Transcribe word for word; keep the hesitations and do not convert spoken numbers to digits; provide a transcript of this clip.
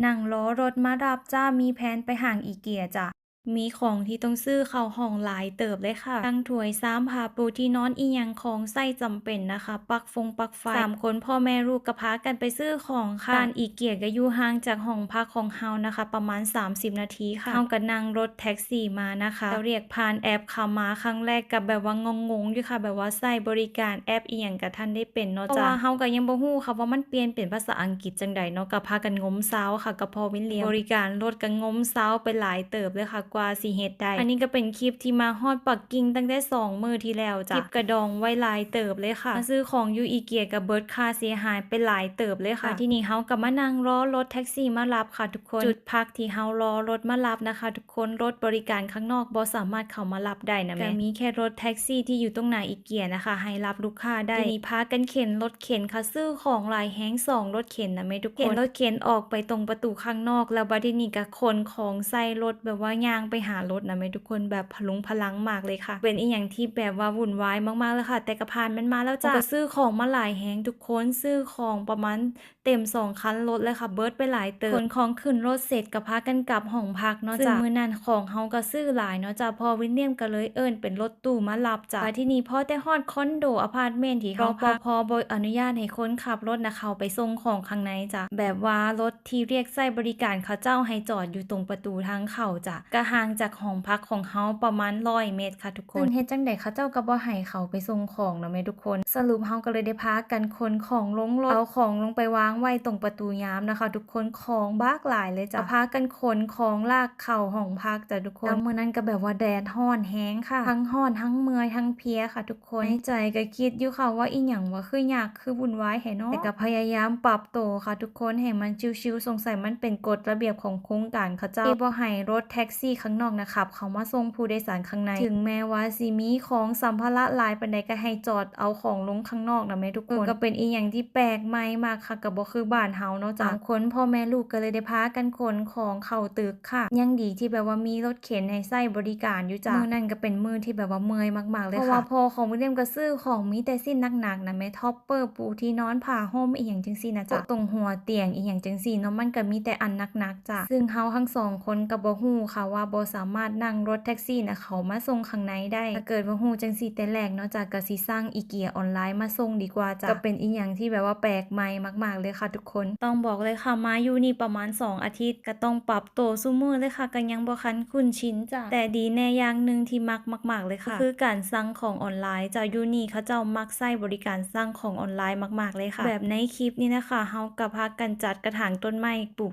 นั่งรอรถมารับจ้า มีแผนไปห้างอีเกียจ้ะ มีของที่ต้องซื้อเข้าห้องหลายเติบเลยค่ะ ทั้งถ้วยชาม ผ้าปูที่นอน อิหยังของใช้จำเป็นนะคะ ปลั๊กฟงปลั๊กไฟ สามคนพ่อแม่ลูกก็พากันไปซื้อของค่ะ ร้านอีเกียก็อยู่ห่างจากห้องพักของเฮานะคะ ประมาณสามสิบนาทีค่ะ เฮาก็นั่งรถแท็กซี่มานะคะ เรียกผ่านแอปค่ะ มาครั้งแรกก็แบบว่างงๆอยู่ค่ะ แบบว่าใช้บริการแอปอิหยังก็ทันได้เป็นเนาะจ้ะ เพราะว่าเฮาก็ยังบ่ฮู้ค่ะว่ามันเปลี่ยนเป็นภาษาอังกฤษจั่งใดเนาะ ก็พากันงมเซาค่ะ กับพ่อวิลเลียม บริการรถก็งมเซาไปหลายเติบเลยค่ะ กว่าสิเฮ็ดได้ อันนี้ก็เป็นคลิปที่มาฮอดปักกิ่งตั้งแต่สองมื้อที่แล้วจ้ะ คลิปก็ดองไว้หลายเติบเลยค่ะ มาซื้อของอยู่อีเกียก็เบิดค่าเสียหายไปหลายเติบเลยค่ะ ทีนี้เฮาก็มานั่งรอรถแท็กซี่มารับค่ะทุกคน จุดพักที่เฮารอรถมารับนะคะทุกคน รถบริการข้างนอกบ่สามารถเข้ามารับได้นะแม่ ก็มีแค่รถแท็กซี่ที่อยู่ตรงหน้าอีเกียนะคะ ให้รับลูกค้าได้ ทีนี้พากันเข็นรถเข็นค่ะ ซื้อของหลายแฮง สองรถเข็นนะแม่ทุกคน เข็นรถเข็นออกไปตรงประตูข้างนอก แล้วบัดทีนี้ก็ขนของใส่รถ แบบว่าย่างไปหารถนะแม่ทุกคน แบบพลุงพลังมากเลยค่ะ เป็นอิหยังที่แบบว่าวุ่นวายมากๆเลยค่ะ แต่ก็ผ่านมันมาแล้วจ้ะ ก็ซื้อของมาหลายแฮงทุกคน ซื้อของประมาณเต็มสองคันรถเลยค่ะ เบิดไปหลายเติบ ขนของขึ้นรถเสร็จก็พากันกลับห้องพักเนาะจ้ะ ซึ่งมื้อนั้นของเฮาก็ซื้อหลายเนาะจ้ะ พ่อวิลเลียมก็เลยเอิ้นเป็นรถตู้มารับจ้ะ บัดทีนี้พอแต่ฮอดคอนโดอพาร์ตเมนต์ที่เฮาพัก รปภ บ่อนุญาตให้คนขับรถนะเข้าไปส่งของข้างในจ้ะ แบบว่ารถที่เรียกใช้บริการเขาเจ้าให้จอดอยู่ตรงประตูทางเข้าจ้ะ ก็ห่างจากห้องพักของเฮาประมาณร้อยเมตรค่ะทุกคน ซึ่งเฮ็ดจั่งใดเขาเจ้าก็บ่ให้เข้าไปส่งของเนาะแม่ทุกคน สรุปเฮาก็เลยได้พากันขนของลงรถ เอาของลงไปวางไว้ตรงประตูยามนะคะทุกคน ของบักหลายเลยจ้ะ ก็พากันขนของลากเข้าห้องพักจ้ะทุกคน แล้วมื้อนั้นก็แบบว่าแดดร้อนแฮงค่ะ ทั้งร้อนทั้งเมื่อยทั้งเพลียค่ะทุกคน ในใจก็คิดอยู่ค่ะว่า อิหยังวะ คือยาก คือวุ่นวายแท้เนาะ แต่ก็พยายามปรับตัวค่ะทุกคน ให้มันชิวๆ สงสัยมันเป็นกฎระเบียบของโครงการเขาเจ้า ที่บ่ให้รถแท็กซี่ข้างนอกนะขับเข้ามาส่งผู้โดยสารข้างใน ถึงแม้ว่าสิมีของสัมภาระหลายปานใดก็ให้จอดเอาของลงข้างนอกนะแม่ทุกคน เออ ก็เป็นอิหยังที่แปลกใหม่มากค่ะ ก็บ่คือบ้านเฮาเนาะจ้ะ สามคนพ่อแม่ลูกก็เลยได้พากันขนของเข้าตึกค่ะ ยังดีที่แบบว่ามีรถเข็นให้ใช้บริการอยู่จ้ะ มื้อนั้นก็เป็นมื้อที่แบบว่าเมื่อยมากๆเลยค่ะ เพราะว่าพ่อของวิลเลียมก็ซื้อของมีแต่ชิ้นหนักๆนะแม่ ทอปเปอร์ ปูที่นอน ผ้าห่ม อิหยังจั่งซี้นะจ๊ะ พวกตรงหัวเตียงอิหยังจั่งซี้เนาะ มันก็มีแต่อันหนักๆจ้ะ ซึ่งเฮาทั้งสองคนก็บ่ฮู้ค่ะว่าบ่สามารถนั่งรถแท็กซี่นะเข้ามาส่งข้างในได้ ถ้าเกิดว่าฮู้จั่งซี้แต่แรกเนาะจ้ะ ก็สิสั่งอีเกียออนไลน์มาส่งดีกว่าจ้ะ ก็เป็นอิหยังที่แบบว่าแปลกใหม่มากๆเลยค่ะทุกคน ต้องบอกเลยค่ะ มาอยู่นี่ประมาณสองอาทิตย์ ก็ต้องปรับตัวซุมื้อเลยค่ะ ก็ยังบ่คันคุ้นชินจ้ะ แต่ดีแน่อย่างหนึ่งที่มักมากๆเลยค่ะ ก็คือการสั่งของออนไลน์จ้ะ อยู่นี่เขาเจ้ามักใช้บริการสั่งของออนไลน์มากๆเลยค่ะ แบบในคลิปนี้นะคะ เฮาก็พากันจัดกระถางต้นไม้ปลูก